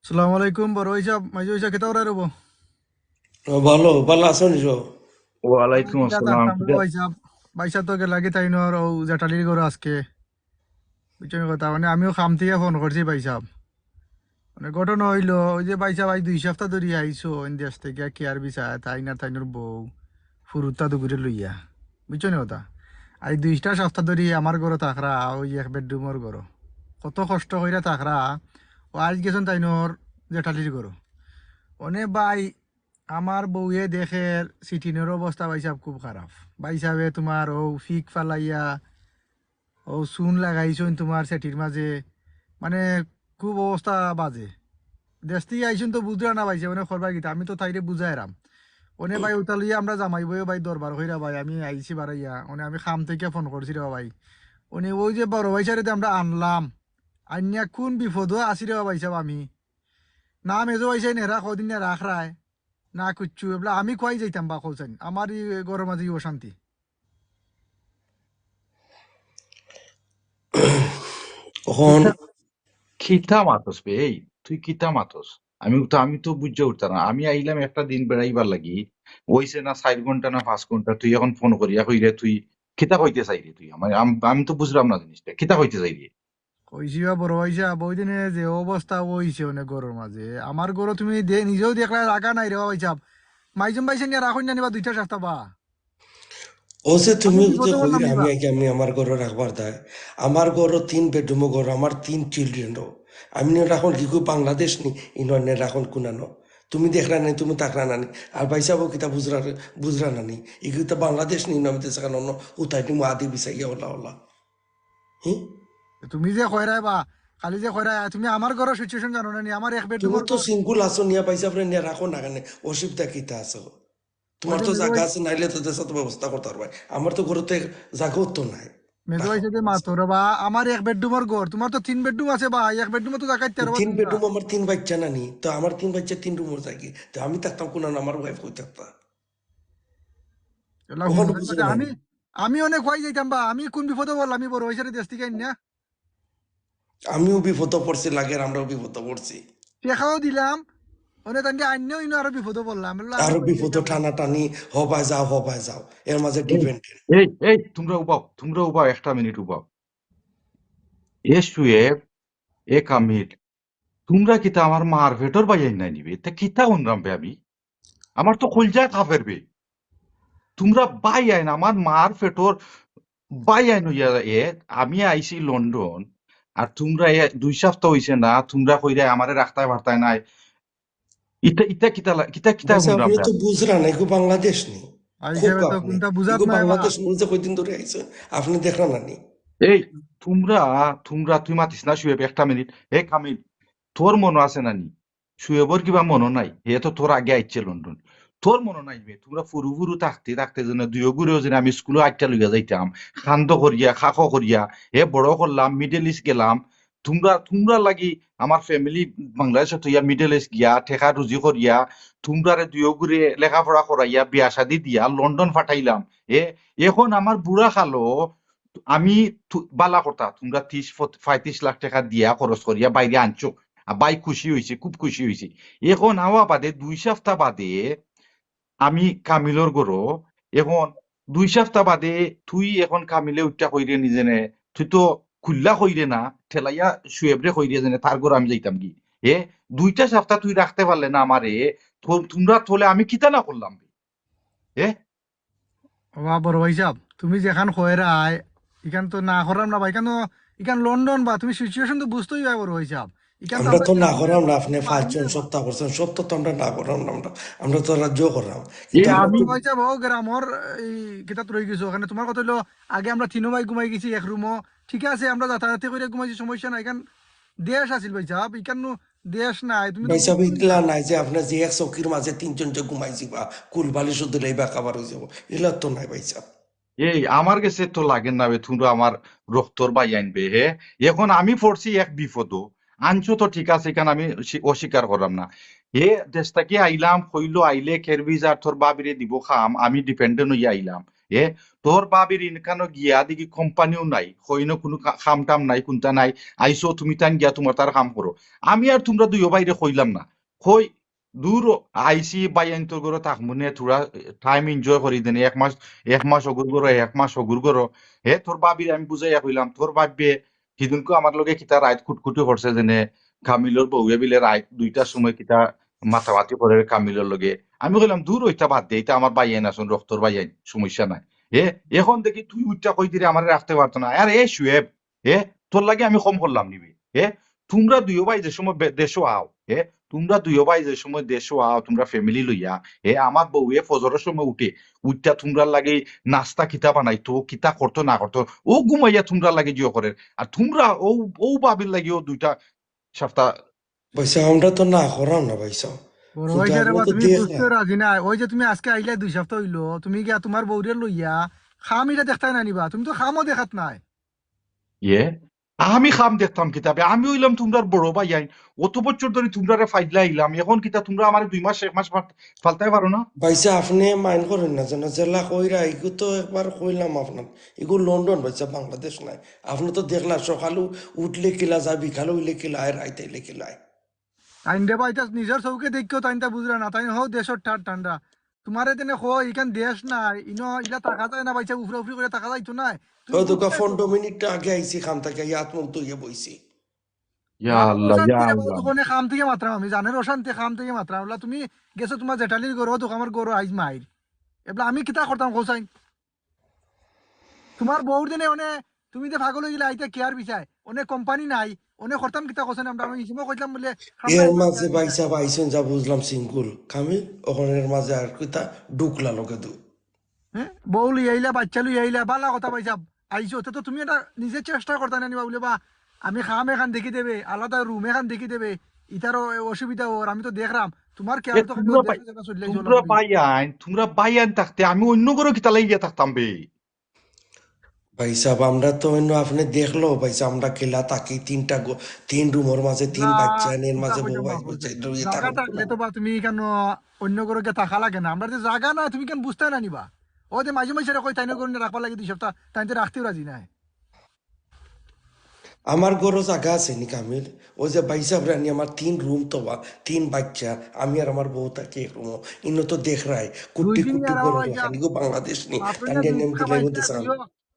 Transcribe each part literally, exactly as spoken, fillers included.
আসসালামু আলাইকুম, বড় ভাইসাব, মাইজু ভাইসাব, কিতা করার অইবো? ও, ভালো, ভালো আছো নি সব? ওয়ালাইকুম কিতা আসসালাম। থাকতাম গো ভাইসাব, ভাইসাব তো গেলাগি তাইনর অউ জেঠালির ঘরো আজকে। বুঝছো নি কথা? মানে আমিও কাম থাকি ফোন করছি ভাইসাব। মানে ঘটনা অইলো, অউ যে ভাইসাব আইজ দুই সাপ্তা ধরি আইছো অইন দেশ থাকি, কিয়ার ভিসায়, তাইন আর তাইনর বউ, ফুরুতা দুগুরে লইয়া। বুঝছো নি কথা? আইজ দুইটা সাপ্তা ধরি আমার ঘরো থাকরা, অউ এক বেডরুমর ঘরো। কত কষ্ট কইরা থাকরা, অউ আইজ গেছইন তাইনর জেঠালির ঘরো। অনে ভাই, আমার বউয়ে দেখের সিটিনর অবস্থা ভাইসাব খুব খারাপ। ভাইসাবে তুমার অউ ফিক ফালাইয়া, অউ চুন লাগাইছইন তুমার সেটির মাঝে, মানে খুব অবস্থা বাজে। দেশ থাকি আইছইন তো বুঝরা না ভাইসাব, মানে করবা কিতা, আমি তো তাইরে বুঝাইরাম। অনে ভাই, অটা লইয়া আমরা জামাই বউয়ে ভাই দরবার কইরা ভাই, আমি আইছি বারাইয়া, অনে আমি কাম থাকি ফোন করছি রে ভাই। অনে অউ যে বড় ভাইসাবরে যে আমরা আনলাম, আনিয়া কুন বিপদো আছি রে ভাইসাব আমি। না মেজো ভাইসাব নেরা কয়দিন নেরা রাখরায়, না কুচ্ছু, এবলা আমি কুয়াই যাইতাম বা কওছাইন, আমার ই ঘরর মাঝে ই অশান্তি। অখন কিতা মাতস বে, এই, তুই কিতা মাতস? আমি তো, আমি তো বুঝিয়া উঠতাম না। আমি আইলাম একটা দিন বেড়াইবার লাগি, অইছে না চাইর ঘন্টা না পাঁচ ঘন্টা, তুই অখন ফোন করিয়া কইরে তুই কিতা কইতে চাইরে তুই? আমার, আম-, আমি তো বুঝলাম না জিনিসটা, কিতা কইতে চাইরে? কইছি বা বড় ভাইসাব, অউ দিনে যে অবস্থা অইছে অনে ঘরর মাঝে, আমার ঘরো তুমি দে-, নিজেও দেখরায় জাগা নাই রে ভাইসাব। মাইজুম ভাইসাব নিয়া রাখইন না নি বা দুইটা সাপ্তা বা। অউ যে তুমি আমি যে বিপদো পড়লাম কইরা নি বা। আমি আগে আমি আমার ঘরো রাখবার দায়, আমার ঘরো তিন বেডরুমর ঘর, আমার তিন চিলড্রেনও। আমি নে রাখইন কি কই বাংলাদেশ নি, ইনো নে রাখইন কুনানো? তুমি দেখরা নাই, তুমি থাকরা না নি। আর ভাইসাবও কিতা বুঝরা, বুঝরা না নি? ইগু তো বাংলাদেশ নি, ইনো আমি দেশে কানো উতাই নিমু আদি বিছাইয়া ওলা ওলা। হুম? তুমি যে কইরায় বা, খালি যে কইরায়, তুমি আমার ঘরর সিচুয়েশন জানো না নি? আমার এক তুমি বেডরুমর তো ঘর। সিঙ্গেল আছো, নিয়া ভাইসাবরে নিয়া রাখো না কেনে, অসুবিধা কিতা আছে? তুমার তো জাগা আছে, নাইলে তো দেশে তো ব্যবস্থা করতা পারবায়। আমার তো ঘরো তো জাগা তো নাই। মেজো ভাইসাব যে মাতো রে বা, আমার এক বেডরুমর ঘর, তুমার তো তিন বেডরুম আছে বা, এক বেডরুমো তো জাগা ইতা তিন বেডরুম আমার তিন বাইচ্চা না নি, তো আমার তিন বাইচ্চা তিন রুমর জাগা, তো আমি থাকতাম কুনানো, আমার ওয়াইফ কই থাকতা? অখন বুঝো না আমি, নি? আমি অনে কুয়াই যাইতাম বা, আমি কুন বিপদো পড়লাম, আমি বড় ভাইসাবরে দেশ থাকি আনিয়া। আমিও বিপদো পড়ছি, লাগের আমরাও বিপদো পড়ছি। টেকাও দিলাম, অনে তানরে আনিয়াও ইনো আরো বিপদো পড়লাম। আরো বিপদো টানাটানি, হবায় যাও, হবায় যাও, এর মাঝে ডিপেন্ডেন্ট। এই, এই, তুমরা উবাও, তুমরা উবাও, একটা মিনিট উবাও। এ শুয়েব, এ কামিল, তুমরা কিতা আমার মার পেটর ভাইয়াইন নায় নি বে? তে কিতা হুনরাম বে আমি? আমার তো কইলজায় কাপের বে। তুমরা ভাইয়াইন, আমার মার পেটর ভাইয়াইন অইয়া এক, আমি আইছি লন্ডন, আর তুমরা এ দুই সাপ্তা অইছে না, তুমরা কইরায় আমারে রাখতায় পারতায় নায়। ইতা, ইতা কিতা লা-, কিতা, কিতা ভাইসাব, হুনরাম আপনে বে তো আমি? বুঝরা না, ইগু বাংলাদেশ নি। ভাই খুব হিসাবে তো আপনে। কুনটা বুঝাত ইগু নাই বা। বাংলাদেশ নি, যে কয়দিন ধরি আইছে, আপনে দেখরা না নি? এই, তুমরা, তুমরা, তুই মাতিস না, শুয়েব, একটা মিনিট। এ কামিল, তোর মনো আছে না নি? শুয়েবর কিবা মনো নাই? হে তো তোর আগে আইছে লন্ডন। তোর মনো নাই বে? তুমরা ফুরু ফুরু থাকতে থাকতে যেন দুইওগুরেও যেন আমি স্কুলো আইট্টা লইয়া যাইতাম, কান্দ করিয়া, কাকো করিয়া, হে বড় করলাম, মিডল ইস্ট গেলাম, তুমরা, তুমরার লাগি আমার ফ্যামিলি বাংলাদেশো থইয়া মিডল ইস্ট গিয়া, টেকা রুজি করিয়া, তুমরারে দুইওগুরে লেখাপড়া করাইয়া, বিয়া শাদি দিয়া, লন্ডন পাঠাইলাম। এ, এখন আমার বুড়া কালো, আমি তু-, বালা কথা, তুমরা ত্রিশ, পঁয়ত্রিশ লাখ টেকা দিয়া খরচ করিয়া বাইরে আনছো। আর ভাই খুশি অইছে, খুব খুশি অইছে। এখন আওয়া বাদে, দুই সাপ্তা বাদে, আমি কামিলর ঘরো, এখন দুই সাপ্তা বাদে তুই এখন কামিলে উঠা কইরে নিজে নে, তুই তো খুল্লা কইরে না, ঠেলাইয়া শুয়েবরে কইরে যেনে তার ঘরো আমি যাইতাম কি। এ, দুইটা সাপ্তা তুই রাখতে পারলে না আমারে, তো-, তুমরা থলে আমি কিতা না করলাম বে? এ? ওবা বড় ভাইসাব, তুমি যেখান কইরায়, ইখান তো না করাম না বা, ইখান তো, ইখান লন্ডন বা, তুমি সিচুয়েশন তো বুঝতে অইবা বড় ভাইসাব। ইখান তো আমরা আমরা তো না করাম না, আপনে পাঁচজন সত্তা করছেন, সত্তা তো আমরা না করাম না, আমরা, আমরা তো রাজ্য করাম। এ, কিন্তু আমরা আমি তো ভাইসাব, ও গ্রামর এই কিতাত রই গেছো, অখানে তুমার কথা অইলো, আগে আমরা তিনো ভাই ঘুমাই গেছি এক রুমো, ঠিক আছে, আমরা যাতায়াতে করিয়া ঘুমাইছি, সমস্যা নাই, ইখান দেশ আছিল ভাইসাব, ইখান নু দেশ নাই, তুমি তো ভাইসাব, বুঝতে ইতলা নাই যে আপনে যে এক চৌকির মাঝে তিনজন যে ঘুমাই যিবা, কুল বালিশও দিলেই বা কাবার অই যাবো, ইলা তো নাই ভাইসাব। এই আমার গেছে তো লাগে না বে, তুমরা আমার রক্তর ভাইয়াইন বে, হে। এখন আমি পড়ছি এক বিপদো, আনছো তো ঠিক আছে, ইখান আমি অস্বী-, অস্বীকার করলাম না। হে দেশ থাকি আইলাম, কইলো আইলে কেরবিজ আর তোর ভাবিরে দিব কাম, আমি ডিপেন্ডেন্ট অইয়া আইলাম। এ, তোর ভাবির ইনকানো গিয়া দেখি কোম্পানিও নাই, কইনো কুনু কা-, কাম টাম নাই, কুনতা নাই, আইছো তুমি তাইন গিয়া তুমার তার কাম করো। আমি আর তুমরা দুইও ভাইরে কইলাম না, কই দূর আইছি ভাইয়াইন্তর ঘরো থাকমু নে, থুড়া time enjoy করি দেনে, এক মাস, এক মাস অগুর ঘরো, এক মাস অগুর ঘরো। হে, তোর ভাবিরে আমি বুঝাইয়া কইলাম, তোর ভাবিয়ে হিদিনকু আমার লগে কিতা রাইত খুটখুটি করছে যেনে, কামিলর বউয়ে বিলে রাইত দুইটার সময় কিতা মাতামাতি করে কামিলর লগে। আমি কইলাম, "দূর, ওইটা বাদ দে, ইতা আমার ভাইয়াইন আছইন, রক্তর ভাইয়াইন, সমস্যা নাই।" হে, এখন দেখি তুই উইটা কই দিরে আমারে রাখতে পারতো না। আরে এ শুয়েব, হে, তোর লাগি আমি কম করলাম নি বে? হে, তুমরা দুইও ভাই যে সময় বে-, দেশো আও, হে, তুমরা দুইও ভাই যে সময় দেশো আও, তুমরা family লইয়া, হে, আমার বউয়ে ফজরর সময় উঠে, উঠতা তুমরার লাগি নাস্তা কিতা বানাইতো, কিতা করতো না করতো, অউ ঘুমাইয়া তুমরার লাগি জিও করের। আর তুমরা অউ, অউ ভাবির লাগিও দুইটা সাপ্তা ভাইসাব, আমরা তো না করাম না ভাইসাব। বড় কিন্তু ভাই, আপনি তো তুমি দেখ বুঝতে না। রাজি না। ওই যে তুমি আজকে আইলা দুই সাপ্তা অইলো, তুমি গিয়া তুমার বউরে লইয়া কাম ইটা দেখতায় না নি বা, তুমি তো কামও দেখাত নায়। ইয়ে, আমি কাম দেখতাম কিতা বে? আমি অইলাম তুমরার বড় ভাইয়াইন, অত বছর ধরি তুমরারে ফাইদলা আইলাম, এখন কিতা তুমরা আমারে দুই মাস এক মাস ফাল-, ফালতায় পারো না? ভাইসাব, আপনে mind করইন না যেন, যেলা কইরা, ইগু তো একবার কইলাম আপনার, ইগু লন্ডন ভাইসাব, বাংলাদেশ নায়। আপনে তো দেখলা সকালে উঠলে কিলা যায়, বিকালে অইলে কিলা আয়, রাইত আইলে কিলা আয়। তাইন রে ভাই, ইতা নিজর চউখে দেখিও, তাইন তা বুঝরা না, তাইন হউ দেশর ঠার ঠান্ডা। তুমারে তেনে কই, ইখান দেশ নায়, ইনো ইলা থাকা যায় না ভাইসাব, উফরা উফরি করি থাকা যাইতো নায়। তুমি ও তো বুঝতে পনেরো মিনিট আগে আইছি কাম থাকি, আইয়া আত মুখ ধইয়া বইছি। ইয়া আল্লাহ, অশান্তি ইয়া রে বাবা, আল্লাহ। দোকানে কাম থাকি মাতরাম আমি, জানের অশান্তি কাম থাকি মাতরাম। এবলা তুমি গেছো তুমার জেঠালির ঘরো, তো আমার ঘরো আইজ মাইর। এবলা আমি কিতা করতাম কও চাইন? তুমার বউর দিনে অনে তুমি যে পাগল অইগেলা, আইতে কিয়ার বিচায়, অনে কোম্পানি নাই, অনে করতাম কিতা কও চাইন, আমরা, আমি হিসময় কইতাম বুলে, এর মাঝে ভাইসাব আইছইন যা বুঝলাম সিঙ্গুল, কামিল, অখন এর মাঝে আর কিতা ঢুকলা লগে দু। হ্যাঁ, বউ লই আইলা, বাইচ্চা লই আইলা, বালা কথা ভাইসাব, আইছো, তে তো তুমি এটা নিজে চেষ্টা করতা না নিবা বুলে, বা আমি কাম এখান দেখি দেবে, আলাদা রুম এখান দেখি দেবে, ইতারও অসুবিধা অর, আমি তো দেখরাম, তুমার এ, কেয়ার তো খালি তুমরা ওই ভাই, দেশে যেটা চলে যাইছে, তুমরা ওলা ভাইয়াইন, তুমরা ভাইয়াইন থাকতে আমি অন্য ঘরো কিতা লাগিয়া থাকতাম বে? ভাইসাব, আমরা তো অন্য আপনে দেখলো, ভাইসাব, আমরা কিলা থাকি, তিনটা গো-, তিন রুমর মাঝে তিন না, বাইচ্চা, এর মাঝে বউ, ভাই, বাইচ্চা, দুইটা জাগা থাকলে তো বা তুমি কেন অন্য ঘরো গিয়া থাকা লাগে না? আমরা যে জাগা না, তুমি কেন বুঝতায় না নিবা? ও যে মাঝে মাঝে কই, তাইন ঘরো রাখবার লাগি দুই সাপ্তা, তাইন তো রাখতেও রাজি নায়। আমার ঘরো জাগা আছে নি কামিল? ওই যে ভাইসাব রানি, আমার তিন রুম তো বা, তিন বাইচ্চা, আমি আর আমার বউ থাকি এক রুমো। ইনো তো দেখরায়, কুটি কুটি ঘরো, খালি গো বাংলাদেশ নি, তাইন নেম দিলে মধ্যে চান।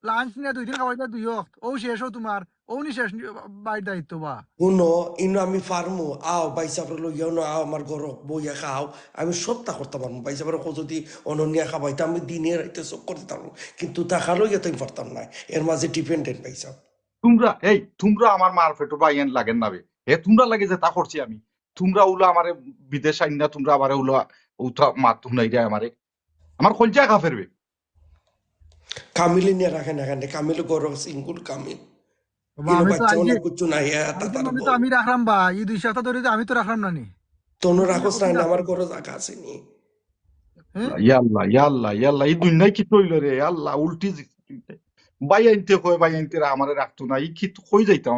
লাঞ্চ নিয়া দুই দিন খাওয়াইতা দুই অক্ত, অউ শেষ অউ তুমার, অউ নি শেষ নি, বাইর দায়িত্ব বা। হুনো, ইনো আমি পারমু, আও, ভাইসাবরে লইয়া অনো আও, আমার ঘরো বইয়া খাও, আমি সবতা করতাম পারমু। ভাইসাবরে কও যদি অনো নিয়া খাবাইতা, আমি দিনে রাইতে সব করতাম পারমু, কিন্তু থাকা লইয়া তো আমি পারতাম নায়, এর মাঝে dependent ভাইসাব। তুমরা, এই, তুমরা আমার মার পেটো ভাইয়াইন লাগের না বে। এ, তুমরার লাগি যেতা করছি আমি, তুমরা অউলা আমারে বিদেশ আইন না, তুমরা আমারে অউলা উতা মাত হুনাইরায় আমারে। আমার কইলজা কাফের বে। কামিলে নিয়া রাখে না কেনে, কামিল ঘরো সিঙ্গুল কামিল। বাবা, ইনো আমি তো বাইচ্চা আইজে, অনেক কিচ্ছু নাই, এ, আইজে তাতার মানে তো বউ। আমি রাখরাম বা, ই দুই সাপ্তা ধরি তো আমি তো রাখরাম না নি। তনো রাখো, আমার ঘরো জাগা আছে নি। হ্যাঁ? ইয়া আল্লাহ, ইয়া আল্লাহ, ইয়া আল্লাহ, ই দুনিয়ায় কিতা অইলো রে, আল্লাহ, উল্টি জি-, ভাইয়াইন্তে কয়, ভাইয়াইন্তেরা আমারে রাখতো না, ই কিতা কই যাইতাম?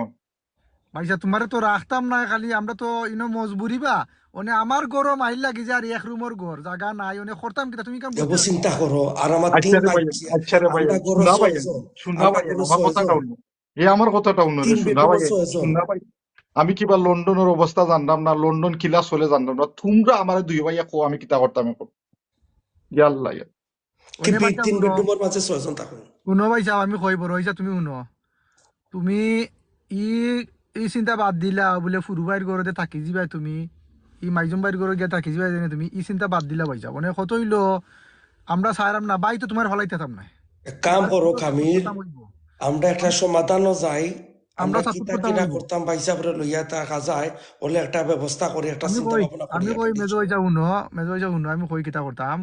ভাইসাব, তুমারে তো রাখতাম না, খালি আমরা তো ইনো মজবুরি বা, অনে আমার ঘরো মাইর লাগি যে আর এক রুমর ঘর, জাগা নাই, অনে করতাম কিতা, তুমি কাম করতে চিন্তা করো, আর আমার তিন আচ্ছা রে ভাই, বাইচ্চা, আচ্ছা রে ভাই, আমরা ঘরো ছয়জন, শুনা ভাই, শুনা ভাই, আমার কথাটা হুনো। এ আমার কথাটা হুনো রে, শুনা ভাই, শুনা ভাই। আমি কিবা লন্ডনর অবস্থা জানরাম না, লন্ডন কিলা চলে জানরাম না। তুমরা আমারে দুই ভাইয়ে কও আমি কিতা করতাম এখন? ইয়া আল্লাহ, ইয়া। তিন বেডরুমর মাঝে ছয়জন থাকো। হুনো ভাইসাব, আমি কই বড় ভাইসাব, তুমি হুনো। তুমি ই, ই চিন্তা বাদ দিলাও বুলে ফুরু ভাইর ঘরো থাকি যিবায় তুমি, ই মাইজুম ভাইর ঘরো গিয়া থাকি যিবায় যেনে তুমি, ই চিন্তা বাদ দিলাও ভাইসাব। মানে কত অইলো, আমরা চাইরাম না, ভাই তো তুমারে ফালাইতাম না। এক কাম করো কামিল, আমরা একটা সমাধানো যাই। আমরা কিতা কিতা করতাম, ভাইসাবরে লইয়া থাকা যায়, অইলে একটা ব্যবস্থা করি, একটা চিন্তা ভাবনা করি। আমি কই মেজো ভাইসাব হুনো, মেজো ভাইসাব হুনো, আমি কই কিতা করতাম।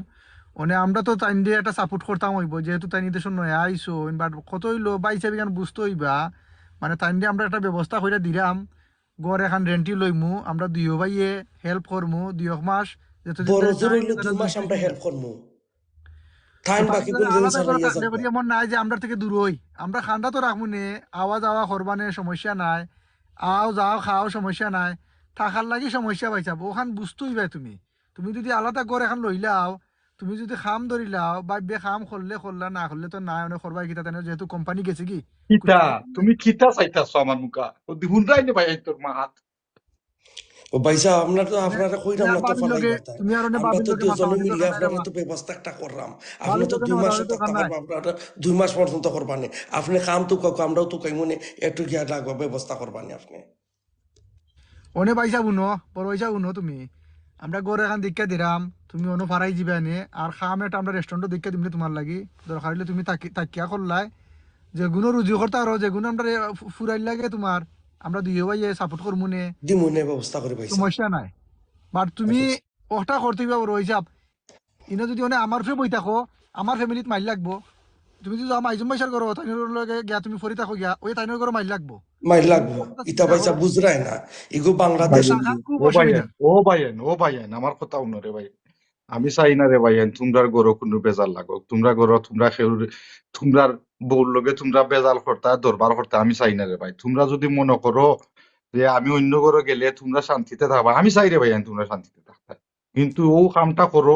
মানে আমরা তো তাইনরে একটা support করতাম অইবো, যেহেতু তাইন ই দেশো নয়া আইছইন, but কত অইলো ভাইসাব ইখান বুঝতো অইবা, মানে তাইনরে আমরা একটা ব্যবস্থা করিয়া দিরাম, ঘর এখান rent-ই লইমু, আমরা দুইও ভাইয়ে help করমু, দুই এক মাস, যতদিন বড় জোর অইলে দুই মাস আমরা help করমু। তাইন বাকি কোন জিনিস আলাদা ঘর থাকলে করি এমন নাই যে আমরার থাকি দূর অই। আমরা খান্দা তো রাখমু নে, আওয়া যাওয়া করবা নে, সমস্যা নাই। আও যাও খাও, সমস্যা নাই। থাকার লাগি সমস্যা ভাইসাব, অখান বুঝতো অইবায় তুমি। তুমি যদি আলাদা ঘর এখান লইলাও, তুমি যদি কাম ধরিলাও, ভাইবে কাম করলে করলা, না করলে তো না, অনে করবায় কিতা, তাইন যেহেতু কোম্পানি গেছে গি। কিতা? তুমি কিতা চাইতাছো আমার মুখা? ও দি হুনরাই নে ভাই, এই তোর মা হাত। ও ভাই সাহেব, আপনার তো, আপনারে কইরাম না তো ফালাই কথা। তুমি আর অনে ভাবির লগে মাতামাতি করবা না। আপনারে তো ব্যবস্থা একটা করলাম। আপনি তো দুই মাস তো করবা, আপনারে দুই মাস পর্যন্ত করবা নে। আপনি কাম তো কাউকে, আমরাও তো কাইমু নে, একটু গিয়া লাগবা, ব্যবস্থা করবা নে আপনি। অনে ভাই সাহেব হুনো, বড় ভাই সাহেব হুনো তুমি। আমরা ঘর এখান দেখিয়া দিরাম, তুমি অনো ফারাই যিবায় নে। আর কাম একটা আমরা রেস্টুরেন্টও দেখিয়া দিমু নে তুমার লাগি। দরকার অইলে তুমি তাকি-, থাকিয়া করলায়। যেগুনো রুজি করতা পারো, যেগুনো আমরারে ফু-, ফুরাইর লাগে তুমার, আমরা দুইও ভাইয়ে সাপোর্ট করমু নে। দিমু নে, ব্যবস্থা করি ভাই সাহেব। সমস্যা নাই। But তুমি ওটা করতে অইবা বড় ভাই সাহেব। ইনো যদি অনে আমার উপরে বই থাকো, আমার ফ্যামিলিত মাইর লাগবো। তুমি যদি যাও মাইজুম ভাইসার ঘরো, তাইনর লগে গিয়া তুমি ফরি থাকো গিয়া, অউ তাইনর ঘরো মাইর লাগবো। মাইর লাগবো। ইতা ভাই সাহেব বুঝরায় না। ইগু বাংলাদেশ। ও ভাইয়াইন, ও ভাইয়াইন, আমার কথা হুনো রে ভাই। আমি চাই না রে ভাইয়াইন, তুমরার ঘরো কুনু বেজাল লাগউক। তুমরার ঘরো তুমরা কেউ, তুমরার বউর লগে তুমরা বেজাল করতা, দরবার করতা, আমি চাই না রে ভাই। তুমরা যদি মনো করো যে আমি অইন্য ঘরো গেলে তুমরা শান্তিতে থাকবা, আমি চাই রে ভাইয়াইন তুমরা শান্তিতে থাকতা। কিন্তু অউ কামটা করো,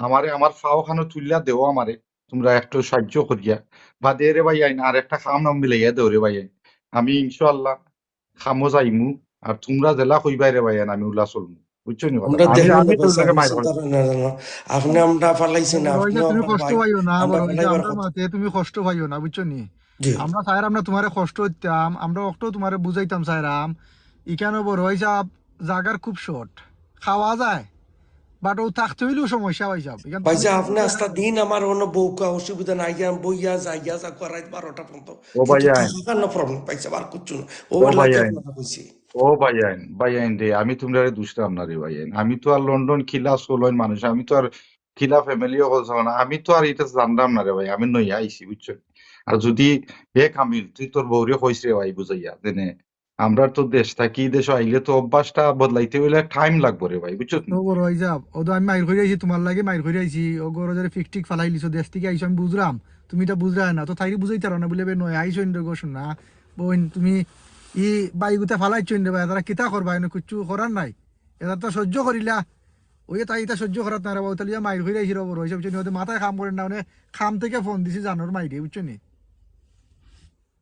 আমারে আমার পাও খানো তুলিয়া দেও আমারে, তুমরা একটু সাহায্য করিয়া। বাদে রে ভাইয়াইন, আর একটা কাম নাম মিলাইয়া দেও রে ভাইয়াইন। আমি ইনশাআল্লাহ কামো যাইমু, আর তুমরা যেলা কইবায় রে ভাইয়াইন, আমি উলা চলমু। বুঝছো নি কথা? আমরা আমি, দেখমু আমি না তো ভাই সাহেব, লগে মাইর চিন্তা করমু। করেন না, না, না। আপনি আমরা ফালাইছি না, বড় ভাই আপনি সাহেব, তুমি আমরা কষ্ট ভাই, পাইও না, আমরা বড় ভাই সাহেব, ফালাইবার আমরার কথা। মাঝে তুমি কষ্ট পাইও না, বুঝছো নি? জি। আমরা চাইরাম না তুমারে কষ্ট দিতাম, আমরা অকটাউ তুমারে বুঝাইতাম চাইরাম। ইখানো বড় ভাই সাহেব জাগার খুব শর্ট, খাওয়া যায়, but অউ থাকতে অইলেও সমস্যা ভাই সাহেব। ইখান ভাই সাহেব, আপনি আস্তা দিন আমার অনো বউকা অসুবিধা নাই, আমি বইয়া যাইয়া যা করাই বারোটা পর্যন্ত। ও ভাইয়াইন। থাকার no problem, ভাই সাহেব, আর কিচ্ছু না। ও ও ভাইয়াইন। কথা কইছি। ও ভাইয়াইন, ভাইয়াইন রে, আমি তুমরারে দুষরাম না রে ভাইয়াইন। আমি তো আর লন্ডন কিলা চলইন মানুষ, আমি তো আর কিলা ফ্যামিলি অকল চলইন না, আমি তো আর ইতা জানরাম না রে ভাই, আমি নইয়া আইছি, বুঝছো? আর যদি, এ কামিল, তুই তোর বউরে কইস রে ভাই বুঝাইয়া, যেনে আমরার তো দেশ থাকি, দেশো আইলে তো অভ্যাসটা বদলাইতে অইলে time লাগবো রে ভাই, বুঝছো নি? ও বড় ভাই সাহেব, অউ তো আমি মাইর করি আইছি, তুমার লাগি মাইর করি আইছি, অউ ঘরো যে ফিক টিক ফালাইলিছো, দেশ থাকি আইছো, আমি বুঝরাম, তুমি ইতা বুঝরায় না, তো তাইরে বুঝাইতারায় না বুলে, বে নয় আইছো ইন্দ্র গো শোনা, বইন, তুমি ই ভাইগুতা ফালাইছো ইন্দ্র ভাই, তারা কিতা করবা, এনে কিচ্ছু করার নাই, এরা তো সহ্য করিলা, অউ তাই ইতা সহ্য করাত না রে বাবা, তাইলে মাইর করি আইছি রে বড় ভাই সাহেব, বুঝছো নি? অউ মাথায় কাম করের না, মানে কাম থাকি ফোন দিছি জানোর মাইরে, বুঝছো নি?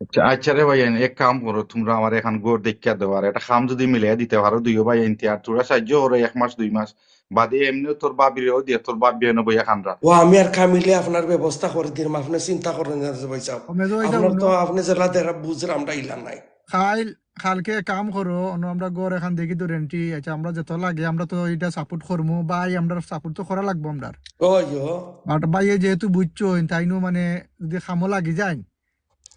আচ্ছা, আচ্ছা রে ভাইয়াইন, এক কাম করো, তুমরা আমারে এখান ঘর দেখিয়া দেও, আর একটা কাম যদি মিলাইয়া দিতে পারো দুইও ভাইয়াইন্তে, আর থুড়া সাহায্য করো এক মাস দুই মাস বাদে, এমনেও তোর ভাবিরেও দিয়া, তোর ভাবি অনো বইয়া কান্দরা। ও আমি আর কামিলে আপনার ব্যবস্থা করি দিরাম, আপনি চিন্তা করেন না ভাই সাহেব। ও মেজো ভাই সাহেব, আপনার তো হুনো। আপনি যেলা দেরা বুঝরা আমরা ইলা নাই। কাইল, কালকে কাম করো, অনো আমরা ঘর এখান দেখি তো রেন্টি, আচ্ছা আমরা যত লাগে আমরা তো ইটা সাপোর্ট করমু, ভাই আমরার সাপোর্ট তো করা লাগবো আমরার। ওই ও। But ভাইয়ে যেহেতু বুঝছো, তাইনও মানে যদি কামো লাগি যাইন,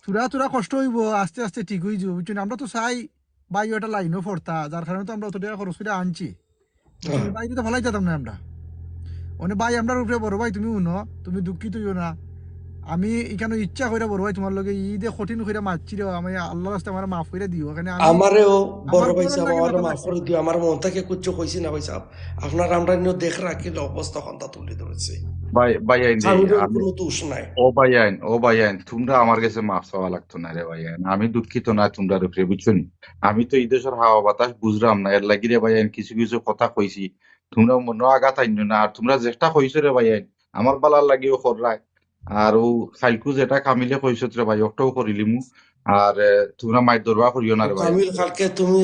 থুড়া থুড়া কষ্ট অইবো, আস্তে আস্তে ঠিক অইযিবো, বুঝছো নি? আমরা তো চাই ভাই অটা লাইনও পড়তা, যার কারণে তো আমরা অত টেকা খরচ করি আনছি। বুঝছো নি? হ্যাঁ। ভাইরে তো ফালাই দিতাম না আমরা। অনে ভাই আমরার উপরে বড় ভাই, তুমি হুনো, তুমি দুঃখিত অইও না। আমি ইখানো ইচ্ছা কইরা বড় ভাই তুমার লগে ইদে কঠিন কইরা মাতছি রে, আমি আল্লার রাস্তায় আমারে মাফ কইরা দিও। এখানে আমি আমারেও আমার বড় ভাই সাহেব, আমারে মাফ করি দিও, আমার মন থাকি কিচ্ছু কইছি না ভাই সাহেব। আপনার আমরা ইনো দেখ রাখি অবস্থা খান্তা তুলি ধরেছি। ভাই, ভাইয়াইন রে, স্বামীরও আমি, কুনু দোষ নাই। ও ভাইয়াইন, ও ভাইয়াইন, তুমরা আমার গেছে মাফ চাওয়া লাগতো না রে ভাইয়াইন। আমি দুঃখিত না তুমরার উপরে, বুঝছো নি? আমি তো ই দেশর হাওয়া বাতাস বুঝরাম না, এরলাগি রে ভাইয়াইন কিছু কিছু কথা কইছি। তুমরা মনো আঘাত আইনো না, আর তুমরা যেটা কইছো রে ভাইয়াইন, আমার ভালার লাগিও কররায়। আর অউ কাইলকু যেটা কামিলে কইছত রে ভাই, অটাও করিলিমু। আর, এ, তুমরা মাইর দরবার করিও না রে ভাই। কামিল, কালকে তুমি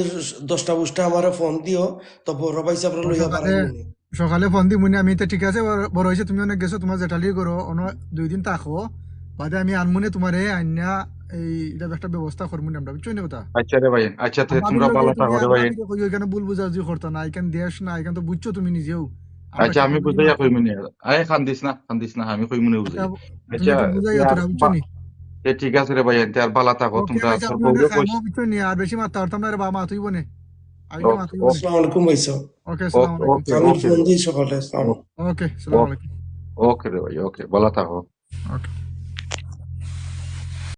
দশটা বজতে আমারে ফোন দিও, তো বড় ভাই সাহেবরে লইয়া সকালে, বাড়াইমু নি। সকালে ফোন দিমু নি আমি, তো ঠিক আছে, বড়, বড় ভাই সাহেব, তুমি অনেক গেছো, তুমার জেঠালির ঘরো, অনো দুই দিন থাকো, বাদে আমি আনমু নে তুমারে, আইনা এই, ইটা একটা ব্যবস্থা করমু নি আমরা, বুঝছো নি কথা? আচ্ছা রে ভাই, আচ্ছা, তে তুমরা ভালা থাকো রে ভাই। কইও, ইখানো ভুল বুঝাবুঝি করতা না, ইখান দেশ না, ইখান তো বুঝছো তুমি নিজেও। আচ্ছা, আমি বুঝাইয়া কইমু নে। আরে কান্দিস না, কান্দিস না, আমি কইমু নে বুঝাইয়া। আচ্ছা, বুঝাইয়া তোরা, বুঝছো নি? এ ঠিক আছে রে ভাই, এনতে আর ভালা থাকো, তুমরা আচ্ছা, সব আমি বউরে কইস। বুঝছো নি? আর বেশি মাততাম পারতাম না রে বাবা, মাত অইবো নে। আসসালামু আলাইকুম ভাই সাহেব। ওকে, আসসালামু আলাইকুম। ওকে, ওকে, ওকে। ওকে, আসসালামু আলাইকুম। ওকে রে ভাই, ওকে, ভালা থাকো। ওকে।